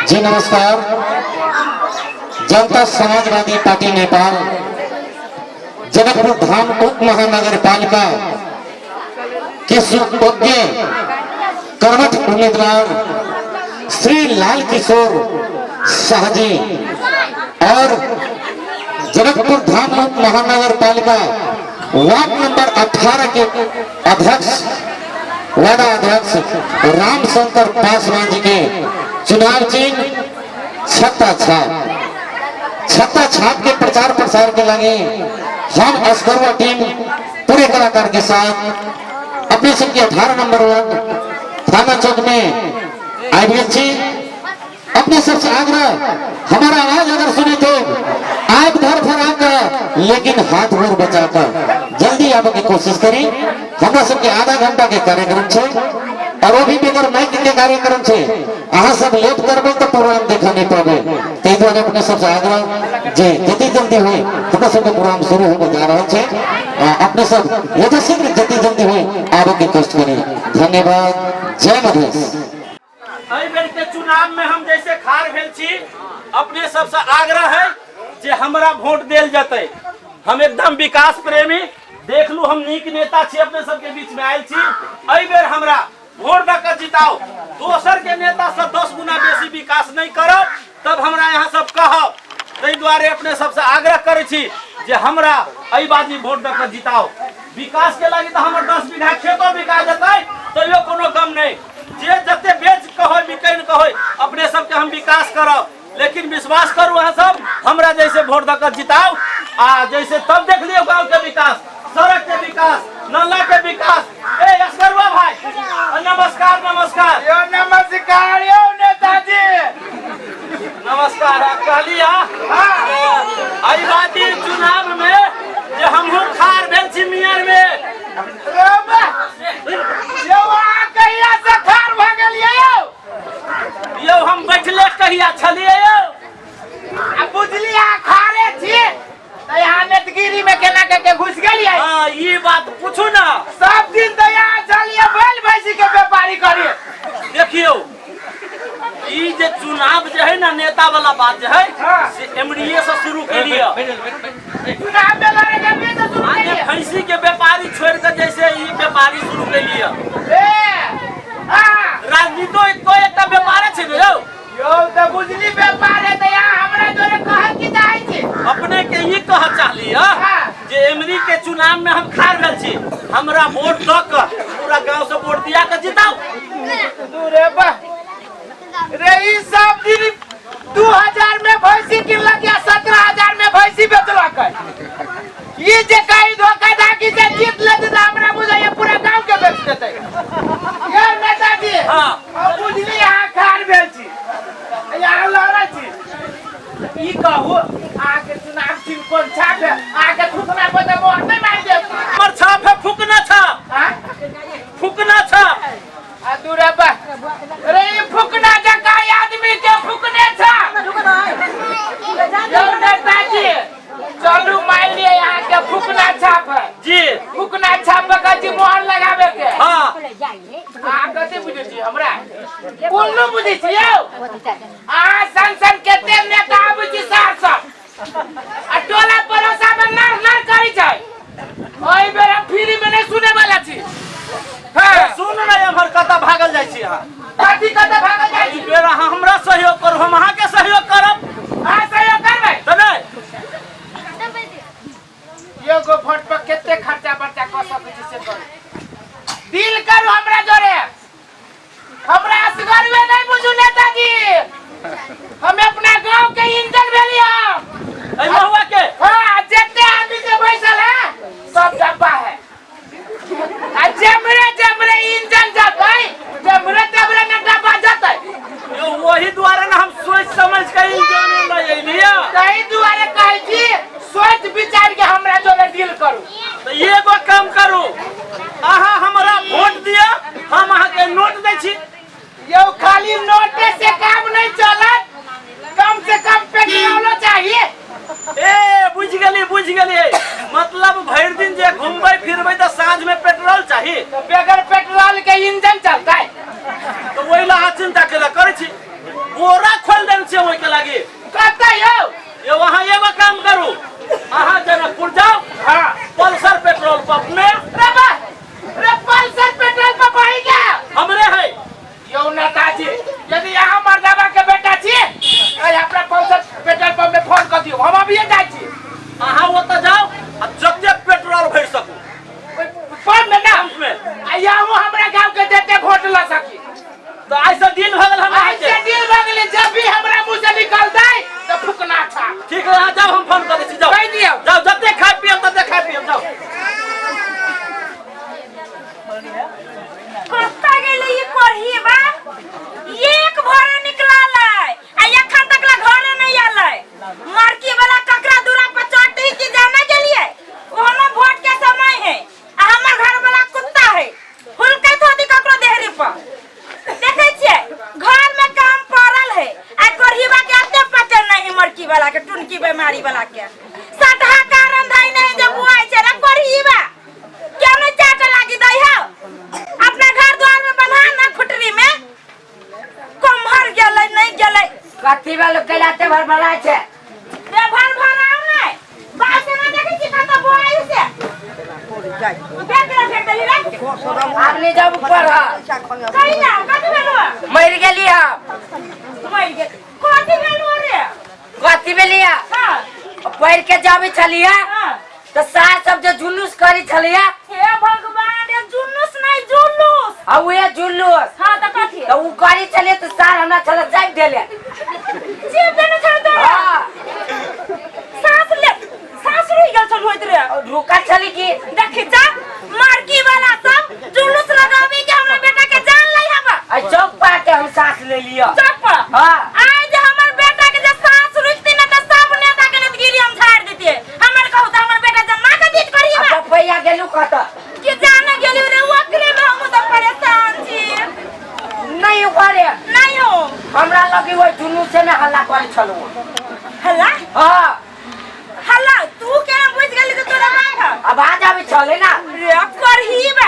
जी नमस्कार। जनता समाजवादी पार्टी नेपाल जनकपुर धाम उप महानगर पालिका के सुयोग्य कर्मठ उम्मीदवार श्री लाल किशोर शाह जी और जनकपुर धाम उप महानगर पालिका वार्ड नंबर 18 के अध्यक्ष वार्ड अध्यक्ष रामशंकर पासवान जी के चुनाव चिन्ह छत्ता छाप छत्ता छाप के प्रचार प्रसार के लगे हम असगरवा टीम पूरे कलाकार के साथ अपने सबके 18 नंबर वार्ड थाना चौक में आबि गेल छी। अपने सबसे आग्रह, हमारा आवाज अगर सुने तो आप धर फरा कर लेकिन हाथ गोर बचाकर जल्दी आवे के कोशिश करी। हमरा सबके आधा घंटा के कार्यक्रम छे और वो भी बगैर माइक के कार्यक्रम छे। अहाँ सब लेट करबे तो प्रोग्राम देखा नहीं पाबे। ताहि दुआरे अपने सबसे आग्रह जे जल्दी जल्दी होय हमरा सबके प्रोग्राम शुरू होने जा रहल छे, अपने सब यथाशीघ्र जल्दी जल्दी होय आवे के कष्ट करी। धन्यवाद। जय मधेश। एहि बेर के चुनाव में हम जैसे खार भेल छी, अपने सबसे आग्रह है जे हमरा वोट देल जतै। हम एकदम विकास प्रेमी देख लू, हम नीक नेता छी, अपने सबके बीच में आयल छी। एहि बेर हमरा वोट दऽ कऽ जिताओ। दोसर के नेता से 10 गुना बेसी विकास नहीं करब तब हमरा यहाँ सब कहब। ताहि दुआरे अपने सबसे आग्रह करै छी जे हमरा एहि बाजी वोट दऽ कऽ जिताओ। विकास के लागी तऽ हमर 10 बीघा खेतो बिका जेतै तैयो कोनो गम नहीं। जे जते बेच के होय बिकैन के होय अपने सबके हम विकास करब, लेकिन विश्वास करू अहाँ सब हमरा जैसे वोट दऽ कऽ जिताउ आ जैसे तब देख लियौ गाँव के विकास, सड़क के विकास, नाला के विकास। ए असगरुआ भाई नमस्कार। नमस्कार। यो नमस्कार यो नेताजी। नमस्कार। कहली एहि बाती चुनाव में जे हमहूँ खार भेल छी मियर में। यौ अहाँ कहिया से खार भऽ गेलियै यौ? यौ हम बैठले कहिया छलियै यौ? आ बुझलियै अहाँ खारे छी तऽ यहाँ नेतगिरी में केना के के घुस गेलियै? हाँ ई बात पूछू ना। सब दिन तऽ यहाँ छलियै बैल भैंसी के व्यापारी करिए। देखियौ ई जे चुनाव जे है ना नेता वाला बात जे है से एमडीए से शुरू केलिए। चुनाव में लड़े के भी तो शुरू आगे केलिए। भैंसी के व्यापारी छोड़ के जैसे ई व्यापारी शुरू केलिए। ए हाँ राजनीतिो कोई एकटा व्यापारे छै ने यौ। यौ तऽ बुझली व्यापार है तऽ यहाँ हमरा जोरे कहल की चाहै छी? अपने के ई कह चाहली हाँ। जे एमरी के चुनाव में हम खार भेल छी, हमरा वोट दऽ कऽ पूरा गांव से वोट दिया के जिताउ। दूरे बा रे ई सब दिन 2000 में भैंसी किनलक या 17,000 में भैंसी बेचलक है। ई जे कहीं धोखा धाकी से जीत लेते तो हमरा बुझाइए पूरा गांव के बेच देते। यौ नेताजी हाँ। अब बुझली अहाँ खार भेल छी, यहाँ लड़ै छी। ई कहू अहाँके चुनाव चिन्ह कोन छाप है? अहाँके थुकना पर तऽ मोहर नहि मारि देब? हमर छाप है फुकना छाप। आँय? फुकना छाप। आ दूरा बा रे ई फुकना जकाँ आदमी के फुकने छा। यौ नेताजी चलू मान लिय यहाँ के फुकना छाप है। जी फुकना छाप पर कहै छी मोहर लगाबे के। हाँ। अहाँ कथी बुझै छी हमरा? उल्लू बुझै छी यौ? अहाँ सन सन कते नेता आबै छी शहर सब आ टोला पड़ोसा में नार नार करै छै। ओहि बेर हम फ्री में नहीं सुने वाला छी। हाँ। सुन ना एम्हर कतऽ भागल जाइ छी अहाँ? कथी कतऽ भागल जाइ छी? एहि बेर अहाँ हमरा सहयोग करू, हम अहाँके सहयोग करब। अहाँ सहयोग करबै? तऽ नहि। एगो वोट पर कते खर्चा बर्चा कऽ सकै छी से करू। डील करू हमरा जोरे। हमरा असगरवे नहीं बुझू नेताजी, हम अपना गांव के इंजन भेली हम। एहि महुआ के? हाँ, जितने आदमी के बैसल है सब डब्बा है। आ जेमरे जेमरे इंजन जतै तेमरे तेमरे ने डब्बा जतै। यौ वही दुआरे ने हम सोच समझ के इंजन लऽ एलियै। ताहि दुआरे कहै छी सोच विचार के हमरा जोरे डील करू। तऽ एगो काम करू, अहाँ हमरा वोट दिअ, हम अहाँके नोट दै छी। यौ खाली नोटे से काम नहीं चलत, कम से कम पेट्रोलो चाहिए। ए बुझि गेली बुझि गेली, मतलब भरि दिन जे घूमबै फिरबै तऽ साँझ में पेट्रोल चाही। तो बगैर पेट्रोल के इंजन चलता है। तऽ ओहि लए अहाँ चिंता केला करै छी? बोरा खोलि यदि अहाँ मर्दाबा के बेटा छी अरे अपना पल्सर पेट्रोल पंप में फोन कर दियौ, हम अभिये जाइ छी। अहाँ ओतऽ जाउ आ जते पेट्रोल भरि सकू पंप में ना पंप में। आ यहाँ हमरा गांव के जते वोट ल सकी। तऽ आइ से दिन भऽ गेल हमरा आइ से दिन भऽ गेलै, जब भी हमरा मुंह से निकलतै तऽ फुकना छा। ठीक है, अहाँ जाउ, हम फोन करै छी, जाउ। कहि दियौ। जाउ, जते खाय पियब तते खाय पियब, जाउ। कतऽ गेलै ई कोढ़ी बा? एक भोरे निकललै आ एखन तक ला घरे नहि एलै। मरकी वाला ककरा दूरा पर चढ़तै कि जाने गेलियै? ओहनो वोट के समय है आ हमर घर वाला कुत्ता है, हुलकैत होती ककरो देहरी पर। देखै छियै घर में काम पड़ल है आ कोढ़ीबा के एते पते नहीं, मरकी वाला के टुनकी बीमारी वाला के सटहा कारण धै नहीं जे बुआइ छै रे कोढ़ीबा, क्यों नहीं चाट लागी दै हो? अपना घर द्वार में बन्हा ना खुटरी में। कमहर गेलै नहीं गेलै। कथी वाला कैलाते भर भरा छै? रे भर भराउ नहीं बाल से ना देखै छी कतऽ बुआइ से देख रे, फेर देली रे। आब नहीं जब ऊपर है। कही ना, कथी भेलौ? मर गेली हम। मरि गेल? कथी भेलौ रे? कथी भेली? हाँ। पढ़ के जाबे छलिए हाँ। तो सार सब जो जुलूस करी छलिए। हे भगवान रे, जुलूस नहीं जुलूस। आ उहे जुलूस। हाँ तऽ कथी? तो उ करी छलिए तो सार हमरा छल जाबि देले। जीव देने छल तोरा? हाँ। साँस ले, साँस रुकि गेल छल होइत रे। रुकल छली की। देखी जा, मार्की वाला सब जुलूस लगाबी के हमरा बेटा के जान लै हबा। आ चौक पर के हम साँस ले लियो। चौक पर? हाँ। आज हमर बेटा के जे साँस रुकती ना तऽ सब नेता के नेतगिरी हम झाड़ देतिए। हमर कहू तऽ हमर बेटा जमा के बीच करी आ बा। पपैया गेलू कत? कि जाने गेली रे, ओकरे में हम तऽ परेशान छी। नहीं करे। नहीं हो। हमरा लगी ओहि जुलूसे में हल्ला करे छलू। हल्ला? हाँ। हल्ला तू केना बुझ गेली जे तोरा बाप है? आवाज आबै छलै ना। रे करही बा,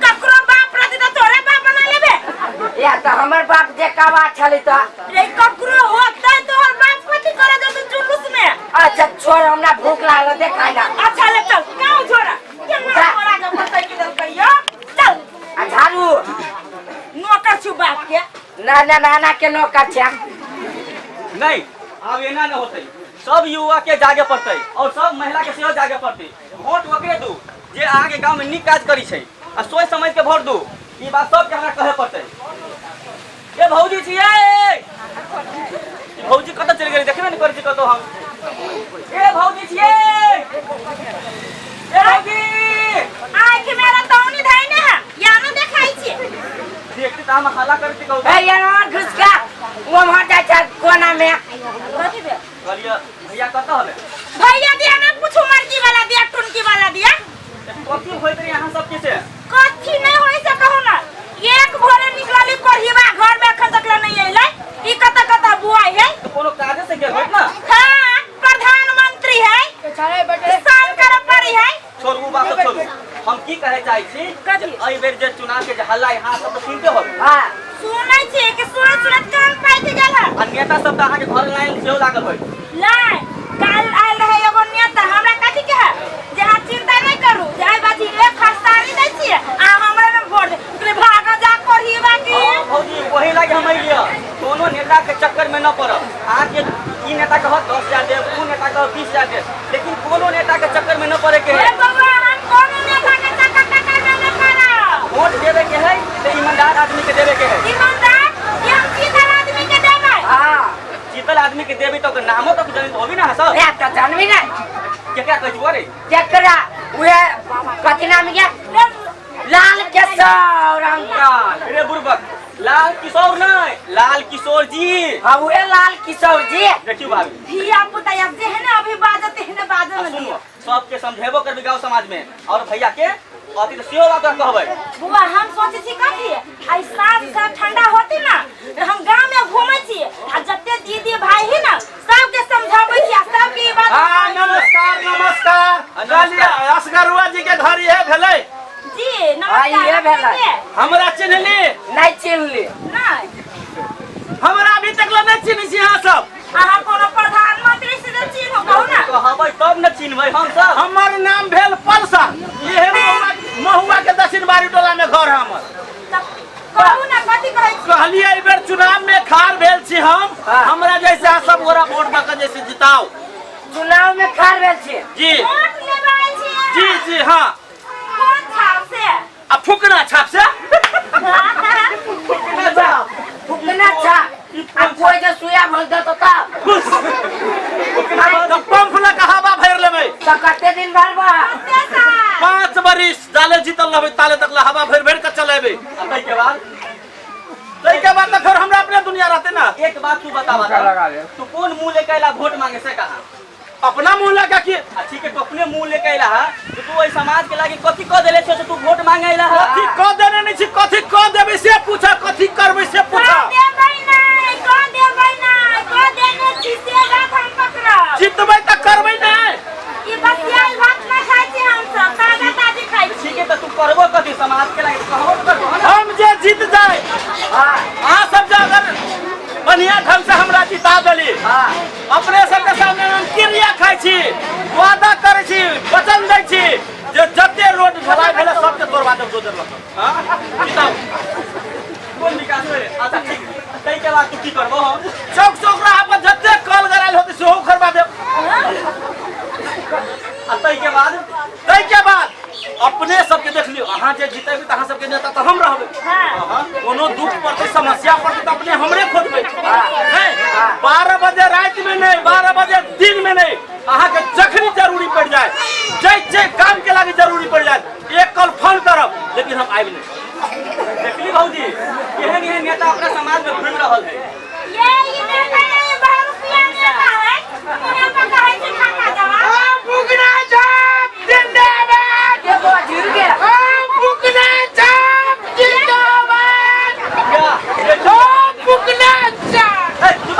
ककरो बाप रहती तऽ तोरे बाप बना लेबे। या तऽ हमर बाप जे आवाज छलै तऽ। रे ककरो होतै तोहर बाप कथी करे जेतै जुलूस में? अच्छा छोड़, हमरा भूख लागल, देखाय ना। अच्छा ले चल, गाँव झोरा केना जा। झोरा के फसैक देलकै यो, चल। आ झाड़ू। नौकर छु बाप के। ना ना ना ना के नौकर छै। नहीं, आब एना न होतै। सब युवा के जागे पड़तै और सब महिला के सेहो जागे पड़तै। वोट ओकरे दू जे अहाँके गाँव में नीक काज करी छै आ सोच समझ के वोट दू। ई बात सबके हमरा कहे पड़तै। ए भौजी छियै, ई भौजी कतऽ चलि गेलै? देखबे नहि करै छी कतौ हम। ए भौजी छियै, ए भौजी। आँखि मेरा तौनी धैने है, या न देखाइ छी। देखते तऽ हम हल्ला करै छी कहू। ए यार घुस का वो वहां जाइ छै कोना में। कथी भेल? कहलियै भैया कतऽ हले? भैया दिया ना पूछू, मर्जी वाला दिया, टुनकी वाला दिया। कथी होइत रहे अहाँ सबके से? कथी नहीं होई से कहू ना, एक भोरे निकलली कोढ़ीबा घर में एखन तक ले नहीं अइलै। ई कतऽ कतऽ बुआई है? तऽ कोनो काजे से गेल होइत ना। हाँ, प्रधानमंत्री है, शान करे पड़ी है। छोड़ू उ बात सब छोड़ू, हम की कहे चाहै छी कथी? एहि बेर जे चुनाव के जे हल्ला है, अहाँ सब तऽ सुनते होबै। हाँ। सुनै छियै कि सुनैत सुनैत कान पाकि गेल है। आ नेता सब तऽ अहाँके घर लाइन सेहो लागल होइत। लाइन काल आयल रहे एगो नेता, हमरा कथी के है जे अहाँ चिंता नहीं करू, जे एहि बाजी एक खरसारी दै छियै आ हमरा में वोट दे। कहलियै, भागऽ जा कोढ़ीबा की। हाँ, भौजी वही लागे हम अइलियै। कोनो नेता के चक्कर में न पड़ब। अहाँके ई नेता कहत 10,000 देब, उ नेता कहत 20,000 देब, लेकिन कोनो नेता के चक्कर में न पड़े के है। हे बउआ, हम कोनो नेता के चक्कर टक्कर में न पड़ब। वोट देवे के है तो ईमानदार आदमी के देवे के है। ईमानदार? ये हम जीतल आदमी के देबै। हाँ। जीतल आदमी के देबी तो ओकर नामो तो जानी होबी ना सब। ए तऽ जानबी ना। केकरा कहै छी रे? केकरा? उहे कथी नाम ये? लाल किशोर अंकल। रे बुड़बक, लाल किशोर नहीं, लाल किशोर जी। हाँ उहे लाल किशोर जी। देखियो भाभी। धिया पुता अब जे है ना अभी बाजत है ना बाजत आ में सुनो, दियो। सबके समझेबो करबी गांव समाज में और भैया के अथी तऽ सेहो बात कहबै। बुआ हम सोचे छी कथी, आई साँझ से ठंडा होती ना तो हम गांव में घूमे छी आ जते दीदी भाई है ना सबके समझाबै छी आ सबके ई बात। हाँ, नमस्कार नमस्कार। हाँ, कहलियै असगरुआ जी के घर इहे भेलै? जी हाँ, नमस्कार। इहे भेलै। अपनेके? हमरा चिन्हली? नहीं चिन्हली। नहीं। हमरा अभी तक ले नहीं चिन्है छी अहाँ सब। अहाँ कोनो प्रधानमंत्री से जे चिन्हू कहू ना। कहबै तब न चिन्हबै हम सब। हमर नाम भेल पलसा, इहे महुआ के दक्षिण बारी टोला में घर है हमर। तब कहू ना कथी कहै छी? कहलियै एहि बेर चुनाव में खार भेल छी हम। हाँ। हमरा जैसे अहाँ सब गोरा वोट दऽ के जैसे जिताओ। चुनाव में खार भेल छी। जी। वोट लेबै आयल छियै? जी जी हाँ। कोन छाप से? आ फुकना छाप से। फुकना छाप। फुकना छाप। आ कोई जे सुया भर देतो तब फुकना छाप पंप लऽ के हवा भरि लेबै। तो कते दिन भरबा? कते साल? 5 बरिस जाले जीतल रहबै ताले तक ला हवा भरि भरि के चलेबै। आ ताहिके बाद? ताहिके बाद तऽ फेर हमरा अपने दुनिया रहतै ना। एक बात तू बताबा तू कोन मुंह लेके अयला वोट मांगे से कहा? अपना मुंह लगा के। आ ठीक है, तू अपने मुंह लेके अयला हा तो तू एहि समाज के लागी कथी कह देले छो से तू वोट मांगे अयला हा? कथी कह देने नहीं छी, कथी कह देबै से पूछा, कथी करबै से पूछा। कह देबै नहीं, कह देबै नहीं, कह देने छी से बात हम पकड़ब। जितबै तऽ करबै नहीं। ई बसियाल भात नहीं खाइ छी हम सब, ताजा ताजी खाइ छी। ठीक है, तो तू करबो कथी समाज के लागी कहबो तो करबो ना। हम जे जीत जाए, अहाँ सब जे अगर बढ़िया ढंग से हमरा जिता देली, अपने सबके सामने हम क्रिया खाइ छी, वादा करै छी, वचन दै छी जे जते रोड ढलाई भेलै सबके तोड़वा देब दोसर लग। हाँ? जिताउ। कोन विकास भेलै? अच्छा ठीक, ताहिके बाद तू की करबो? चौक चौक राह पर जते कल गरायल होतै सेहो उखड़वा देब। आ ताहिके बाद? ताहिके बाद अपने सबके देख लियौ, अहाँ जे जीतेबै तऽ अहाँ सबके नेता तऽ हम रहबै। हाँ। कोनो दुख पड़तै, समस्या पड़तै तऽ अपने हमरे खोजबै। नहीं, 12 बजे राति में नहीं, 12 बजे दिन में नहीं, अहाँके जखनी जरूरी पड़ जाए, जे जे काम के लागी जरूरी पड़ जाए, एक कॉल फोन करब, लेकिन हम आबि नहीं। देखली भौजी केहन एहन नेता अपना समाज में घूम रहल है। ये ई नेता ये बहरूपिया नेता है, मुँह पर कहै छै खाका जवाब। फुकना छाप जिंदाबाद। देखो झुर गया। फुकना छाप जिंदाबाद। क्या? फुकना छाप। ए, चुप।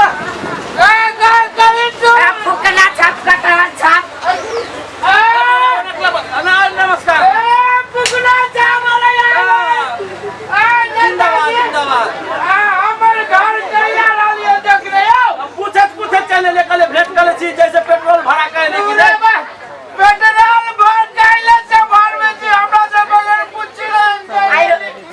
फुकना छाप का तवन छाप। नमस्कार। फुकना छाप वाला यार। जिंदाबाद जिंदाबाद। हमर घर कहिया रहलियो देख रहे हो। पूछत पूछत चले ले कले भेंट कले छी जैसे पेट्रोल भरा के ले कि पेट्रोल भर कैले से भरवे छी, हमरा से बगैर पूछी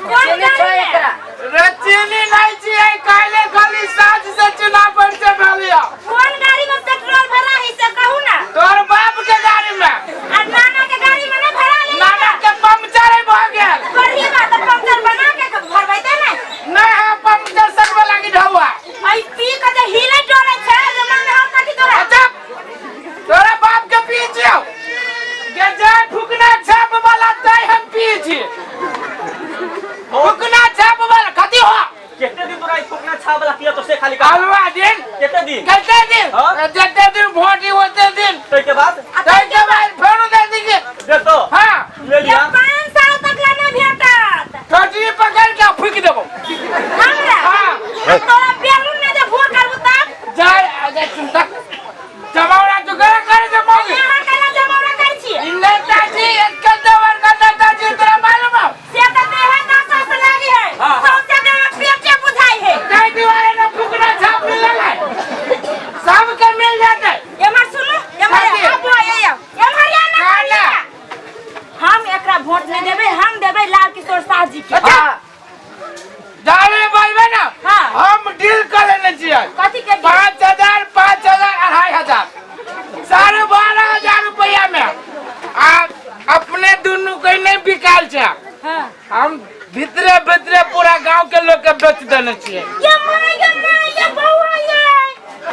चीनी छो एकरा। रे चीनी नहीं छी, काले खाली साँझ से चुनाव पर से भेलियो। कोन गाड़ी में पेट्रोल भरा है से कहू ना? तोर बाप के गाड़ी में। आ नाना के गाड़ी में नहीं भरा ले? नाना के पंचर भ गेल। बढ़िया बात, पंचर बना के भरबैते ने? नहीं है पंचर सब लागी ढौआ। आई पी के जे हिले डोले छै जे मन हम कथी तोरा? अच्छा तोरा बाप के पी छियो के जाय फुकना छाप वाला तय हम पी छी। फुकना छाप वाला कथी हो? कितने दिन तोरा ई फुकना छाप वाला पिया तो से खाली का? अलवा दिन। कितने दिन? कितने दिन? हाँ? जितने दिन वोट ही उतने दिन। ताहिके बाद? ताहिके बाद फेरो दे दीजिए। दे तो। हाँ। ले लिया। 5 साल तक ला नहीं भेटत। ठोटरी पकड़ के फूक देबो। हमरा? हाँ। तोरा बेलून में जे भूर करबू तब? जाय, जाय सुन तक। जमावड़ा तू करे करे जमावड़ी। अहाँ केना जमावड़ा करै छियै? नेताजी, एक देवर का नेताजी तोरा मालूम हो? से तऽ देहे दशा से लागी है। हाँ, हाँ। सौंसे देह पेटे बुझाइ है। ताहि दुआरे न फुकना छाप मिलल है। सबके मिल जाते। एमहर सुनू, एमहर काकी। आबू, आइ, आइ, एमहर आ ना, काला। हम एकरा वोट नहीं देबै, हम देबै लाल किशोर शाह जी के। अच्छा। जाने बोलबे ना। हाँ। हम डील कर लेने छियै। कथी के डील? 5000, 5000, 2500, 12,500 रुपया में। आ अपने दुनू के नहीं बिकाल छै। हाँ। हम भीतरे भीतरे पूरा गांव के लोग के बेच देने छियै। ये माय, ये माय, ये बउआ ये।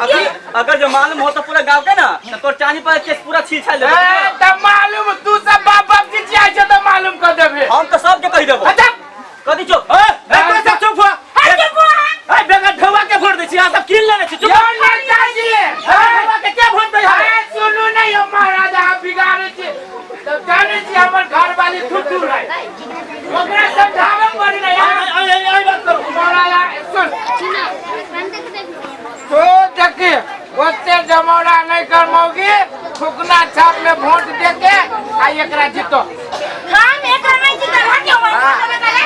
अभी अगर जो मालूम हो तो पूरा गांव के ना, तो तोर चांदी पर केस पूरा छील छाल देबो। ए, त मालूम तू सब बाप बाप जी छियै छै त मालूम कर देबे। हम तो सबके कहि देबो। अच्छा। कथी चुप? ए, ए, तोरा सब चुप हुआ। हट चुप हुआ। ए, बेगर ढौआ के वोट दै छी, अहाँ सब कीन लेने छी, चुप। यौ नेताजी, ढौआ के के वोट दै है? ए, सुनू ने यौ महाराज, अहाँ बिगाड़ै छी। तब जानै छी हमर घरवाली थुथुर है। ओकरा समझाबे पड़ी ने यार। आई, आई, आई, बात करू। महाराज, सुन। तो देखी, ओते जमौरा नहीं करमौगी, फुकना छाप में वोट दे के आ एकरा जीतो। हम एकरा नहीं जीतब, हट जाओ, वहाँ से चले चले।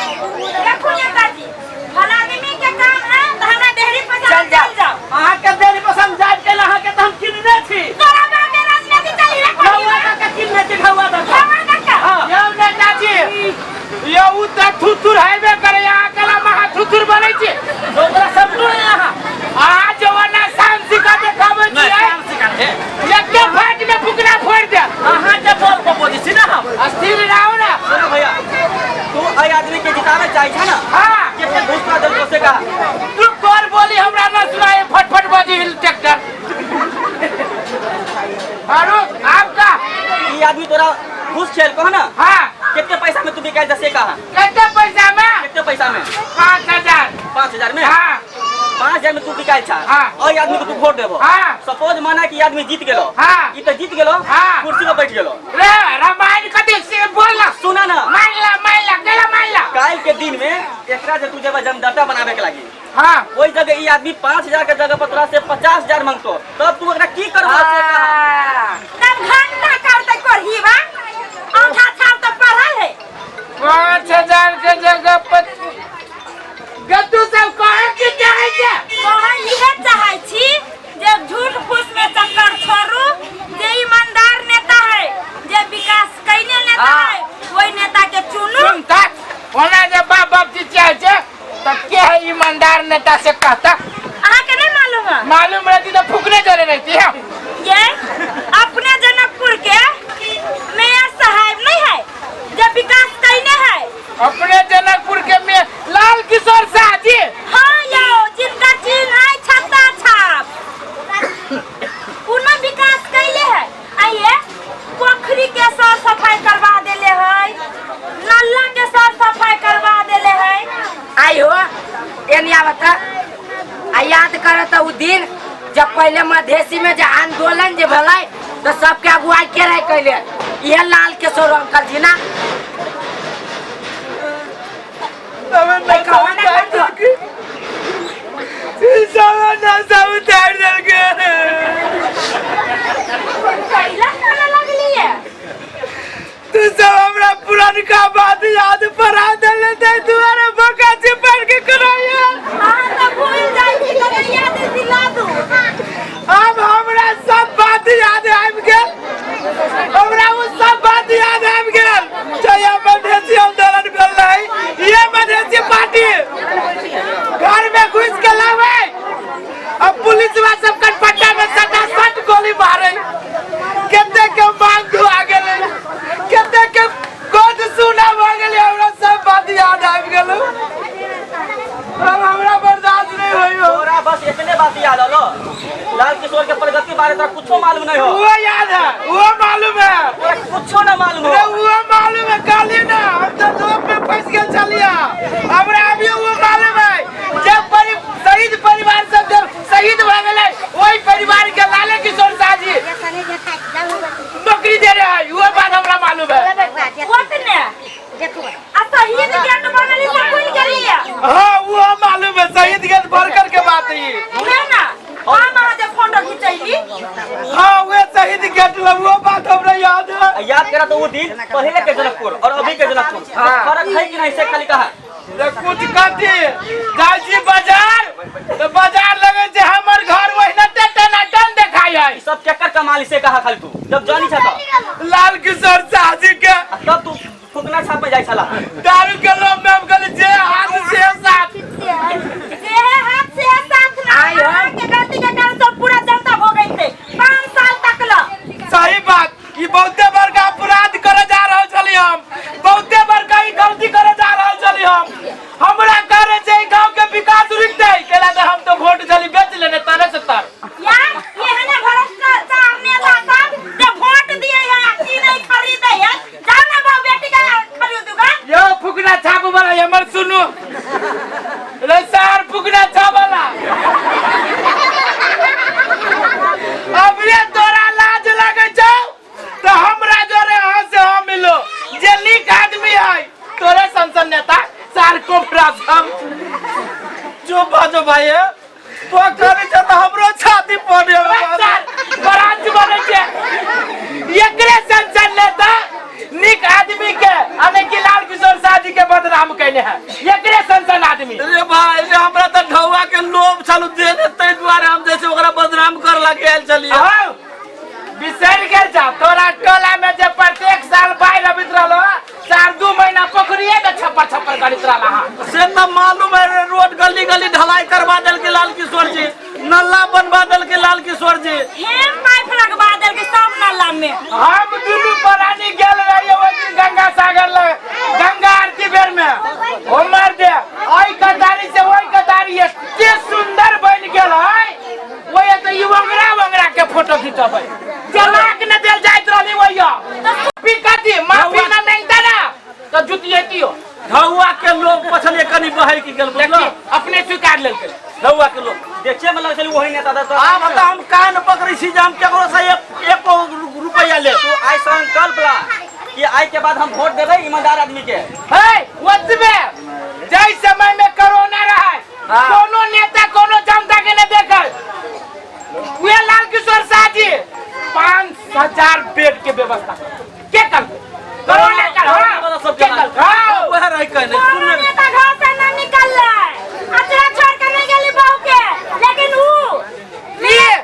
देखू नेताजी, भला आदमी के काम है तो हमरा देहरी पर चल जाओ। चल जाओ। अहाँ के देहरी पसंद जाय के अहाँ के तो हम किनने छी। तोरा बाप के राजनीति चली रे कोई। घौआ दऽ के किनने छी, घौआ दऽ के। घौआ दऽ के? हाँ। यौ नेताजी, यौ उ तऽ थुथुर हेबे करे, अहाँ केला महा थुथुर बनै छी। ओकरा बोली हमरा न सुनाए फटफट बजी हिल ट्रैक्टर आरो आपका ई आदमी तोरा घूस खेल कह ना। हाँ। कितने पैसा में तू बिकायल से कहा? कितने पैसा में? कितने पैसा में? 5000। 5000 में? हाँ। 5000 में तू बिकायल छा। हाँ। और आदमी के तू वोट देबो। हाँ। सपोज माना कि आदमी जीत गेलो। हाँ। ई तो जीत गेलो। हाँ। कुर्सी पर बैठ गेलो। रे रामायण कथी से बोल ना। सुना ना। मान ला मान ला केला मान ला। काल के दिन में एकरा जे तू जेबा जमदाता बनावे के लागी। हाँ। ओई जगह ई आदमी 5000 के जगह पर तोरा से 50000 मांगतो, तब तू एकरा की करबा से कहा? तब घंटा करते करही बा अंगूठा छाप तो पढ़ल है। 5000 के जगह पर गद्दू सब कहे की चाहे छे? कहे इहे चाहे छी जे झूठ फूस में चक्कर छोड़ू, जे ईमानदार नेता है, जे विकास कैने नेता है, वही नेता के चुनू। सुन तक ओना जे बाप बाप जी चाहे छे तब के है ईमानदार नेता से कहता? अहाँ के नहीं मालूम है? मालूम रहती तो फूकने जोरे रहती है। ये अपने जनकपुर के मेयर साहब नहीं है जे विकास कैने है? अपने जनकपुर के में लाल किशोर शाह जी। हाँ यो, जिनका चिन्ह है छत्ता छाप, उन्हें विकास कैले है। आइए पोखरी के साफ सफाई करवा देले है, नाला के साफ सफाई करवा देले है। आई हो एनी आवत आ याद कर तो उ दिन जब पहले मधेसी में जे आंदोलन जे भलाई तो सबके अगुवाई के रहे कैले यह लाल किशोर अंकल जी ना। कैला खाना लगली है? तू सब हमरा पुरनका बात याद परा देले ते दुआरे बका चिपड़ के कराया। अहाँ तो भूल जाइ छी तऽ याद दिला दू। अब हमरा सब बात याद आबि गेल, हमरा उ सब बात याद आबि गेल जहिया मधेसी आंदोलन भेल रहे। ये मधेसी पार्टी घर में घुस के लावे अब पुलिस वाला सब कटपट्टा में सटासट गोली मारे, कते के मांग धुआ गेलै, कते के गोद सुना भऽ गेलै। हमरा सब बात याद आबि गेल, अब हमरा बर्दाश्त नहीं होई हो। तोरा बस इतने बात याद आलो, लाल किशोर के प्रगति बारे तोरा कुछो मालूम नहीं हो। वो याद है, वो मालूम है। तोरा कुछो ना मालूम हो। अरे वो मालूम है काली ना, हम तो धूप में फंस गेल छलिया। हमरा अभी वो मालूम है जब शहीद परिवार सब जब शहीद भऽ गेलै वही परिवार के लाले किशोर शाह जी नौकरी दे रहे है, वो बात हमरा मालूम है। ओतने आ शहीद गेट बनली से भूल गेलियै। हाँ वो मालूम है, शहीद गेट भरकर के बात है। उहे ना हम अहाँ जे फोटो खिंचैली। हाँ वे शहीद गेट लग वो बात हमरा याद है। याद करा तो वो दिन पहले के जनकपुर और अभी के जनकपुर फर्क है कि नहीं से खाली कहा। कुछ कथी जाइ छी बाजार तो बाजार लगे छै हमर घर ओहिना टनाटन देखाइ है। ई सब केकर कमाल से कहा खाली तू जब जानी छा तो लाल किशोर शाह जी के। तब तू फुकना छाप में जाइ छला दारू के लोभ में हम कहली जे हाथ से साथ जे हाथ से साथ ना आई हो। के गलती के कारण सब पूरा जनता भोगै छै 5 साल तक ल। सही बात, ई बहुते बड़का अपराध करे जा रहल छली हम, बहुते बड़का ई गलती करे जा रहल छली हम। हमरा करे छै गांव के विकास रुकतै केला तऽ हम तो वोट छली बेच लेने तरे से तर। यार एहने भ्रष्टाचार नेता सब जे वोट दिए है आ की नहीं खरीदे है, जाओ ना बाबू बेटी का खरीदूगा। यो फुकना छाप वाला हमर सुनू रे सार फुकना छाप वाला अब ये तोरा लाज लगे छौ तो हमरा जोरे अहाँ से हम मिलो जे नीक आदमी है तोरे सन नेता सार कोपरा सब। चुप भऽ जो भाई, तो करे छ त हमरो छाती पड़े ब्रांच बनै छै एकरे सन सन नेता नीक आदमी के अने कि लाल किशोर शाह जी के बदनाम कैने है एकरे सन सन आदमी। रे भाई रे हमरा त ढौआ के लोभ छल देने तै दुआरे हम जैसे ओकरा बदनाम कर लागे आयल छलियै। हौ बिसरि गेल छा तोरा टोला में जे प्रत्येक साल बाढ़ि अबैत रहलो 4-2 महीना पोखरिये में छप्पर छप्पर करैत रहला हँ। से न मालूम है रे, रोड गली गली ढलाई करवा देलकै लाल किशोर जी, नल्ला बनवा देलकै लाल किशोर जी, हेम पाइप लगवा देलकै सब नल्ला में। हम दुनू प्राणी गेल रहियै ओहि दिन गंगा सागर लग गंगा आरती बेर में, हमर दे ओहि कतारी से ओहि कतारी एते सुंदर देखे में लगै छलै वही नेता तऽ आब तऽ हम कान पकड़ै छी जे हम केकरो से एक एको रुपैआ ले तू आइ संकल्प ला कि आइ के बाद हम वोट देबै ईमानदार आदमी के। हे ओतबे जाहि समय में कोरोना रहे, हाँ। कोनो नेता कोनो जनता के नहीं देखे। वे लाल किशोर शाह जी 5000 बेड के व्यवस्था के कर कोरोना का, हाँ, सब के कर, हाँ। वएह रहि के नहि कोनो सुनने नेता घर से न निकललै, अचरा छोड़ के नहीं गेली बहू के, लेकिन ऊ ये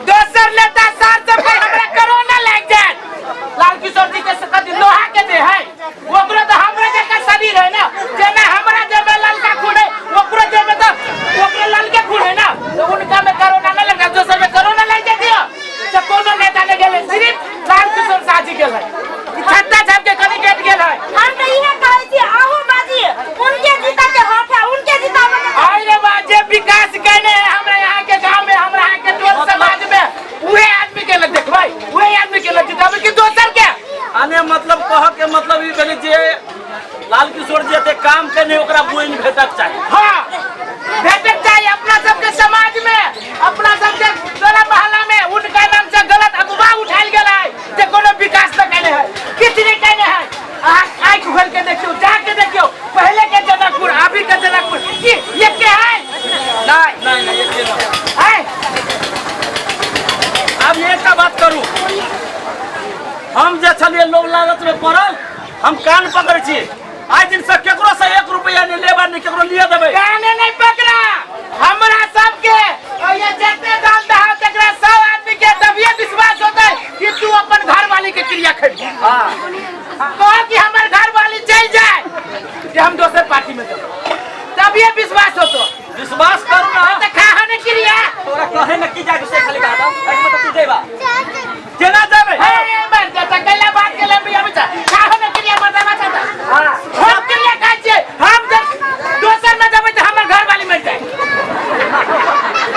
दोसर नेता सार सब पर हमरा कोरोना लागि जाए। लाल किशोर जी के कथी लोहा के दे है, ओकरो तो हमरा जका शरीर है ना, जेना हमरा देह में ललका खून है ओकरो देह में तो ओकरो ललके खून है ना, तो उनका में कोरोना न लगा, दोसर में कोरोना लागि जाती है। तो कोनो नेता नहीं गेले, सिर्फ लाल किशोर शाह जी गेल है, छत्ता छाप के कनी गेट गेल है। हम तो इहे कहै छी, अहू बाजी उनके जीता के हक है, उनके जीताबे के। आइ रे बा, जे विकास केने है हमरा यहाँ के गांव में, हमरा यहाँ के टोल समाज में, उहे आदमी के लग देखबै, उहे आदमी के लग जिताबै कि दोसर के। आने मतलब कह के मतलब ई भेलै जे लाल किशोर जी एते काम केने ओकरा बोइन भेटक चाही। हाँ, भेटक चाही। अपना सबके समाज में, अपना सबके टोला मोहल्ला में उनका नाम से गलत अफवाह उठायल गेल है जे कोनो विकास न केने है, किछु नहीं केने है। अहाँ आँखि खोल के देखियौ, जाके देखियौ, पहले के जनकपुर अभी के जनकपुर की ये के है? नहीं नहीं नहीं, ये के नहीं है। आब एकटा बात करू, हम जे छलियै लोभ लालच में पड़ल, हम कान पकड़ै छी, आइ दिन से केकरो से 1 रुपया नहीं लेबा, नहीं केकरो लिए देबै। काने नहीं पकड़ा हमरा सबके, और ये जते दान दहा तकरा सब आदमी के तभिए विश्वास होता है कि तू अपन घर वाली के क्रिया खेबी। हाँ। कह कि हमर घर वाली चल जाए कि हम दोसर पार्टी में जाओ, तभिए विश्वास होतो। विश्वास करू ना। तो खा हने क्रिया। तोरा कहे न की जाके से खाली कहता, एक मतलब तू जेबा। केना जेबै? हे मर जा, त कैला बात के लंबी अभी जा। खा हने क्रिया मरदा बचा। हाँ। हम क्रिया खाइ छियै, हम जब दोसर में जेबै तऽ हमर घर वाली मरि जाए।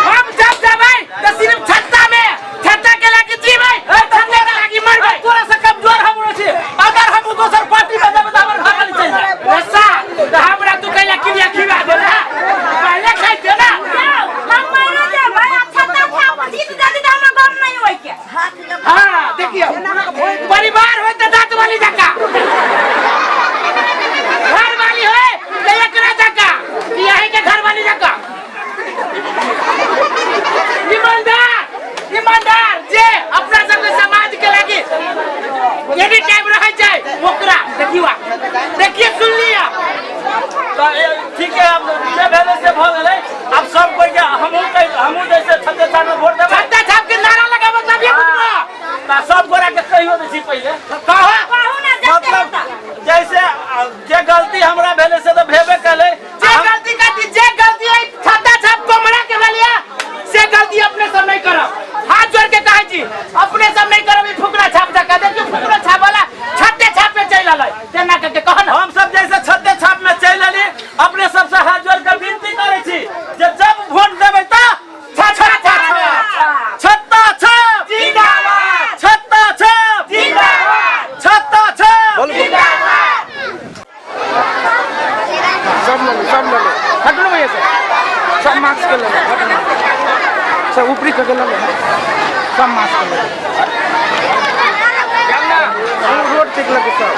हम जब जेबै तऽ सिर्फ छत्ता में, छत्ता के लागी जीबै, छत्ता के लागी मरबै। तोरा से कमजोर हम रहै छी, अगर हम दोसर पार्टी में जेबै तऽ हमर घर वाली चलि जाए। रस्सा, तऽ हमरा तू कैला क्रिया खिबा देला, पहले खाइते ना। हम मरे जेबै आ छत्ता छाप जीत जेतै तऽ हमरा गम नहीं होय के। हाँ, देखियौ परिवार होय तऽ दाँत वाली जकाँ, घर वाली होय तऽ एकरा जकाँ, कि अहीं के घर वाली जकाँ। ईमानदार, ईमानदार जे अपना सबके समाज के लागी एनी टाइम रहै छै ओकरा देखियौ, देखिए सुन लिअ। तऽ ठीक है, आब जे भेलै से भऽ गेलै। आब सब कोइ के हमहूँ कहि, हमहूँ जैसे छत्ते छाप में वोट देबै, छत्ता छाप के नारा लगाबो तभिए बुझबो। तऽ सब गोरा के कहियो दै छी पहिले। कहो। कहू ना जते मतलब होता। जैसे जे गलती हमरा भेलै से तऽ भेबे केलै। जे गलती करती, जे गलती है छत्ता छाप कोमरा के भेलिया से गलती अपने सब नहीं करब। हाथ जोड़ के कहै छी अपने सब नहीं करब। ई फुकरा छाप जका देखियौ, फुकरा छाप वाला छत्ते छाप पे चलि रहलै, तेना करके कह ना। हम सब जैसे छत्ते छाप में चलि एली, अपने सबसे हाथ जोड़ के विनती करै छी जे जब वोट देबै तऽ छत्ता छाप, छत्ता छाप जिंदाबाद, छत्ता छाप जिंदाबाद, छत्ता छाप जिंदाबाद। सब ले लो, सब ले लो, हट लो भैया सब, सब मास्क के ले लो, हट लो सब, ऊपरी के ले लो, सब मास्क के ले लो, रोड ठीक लगे सब।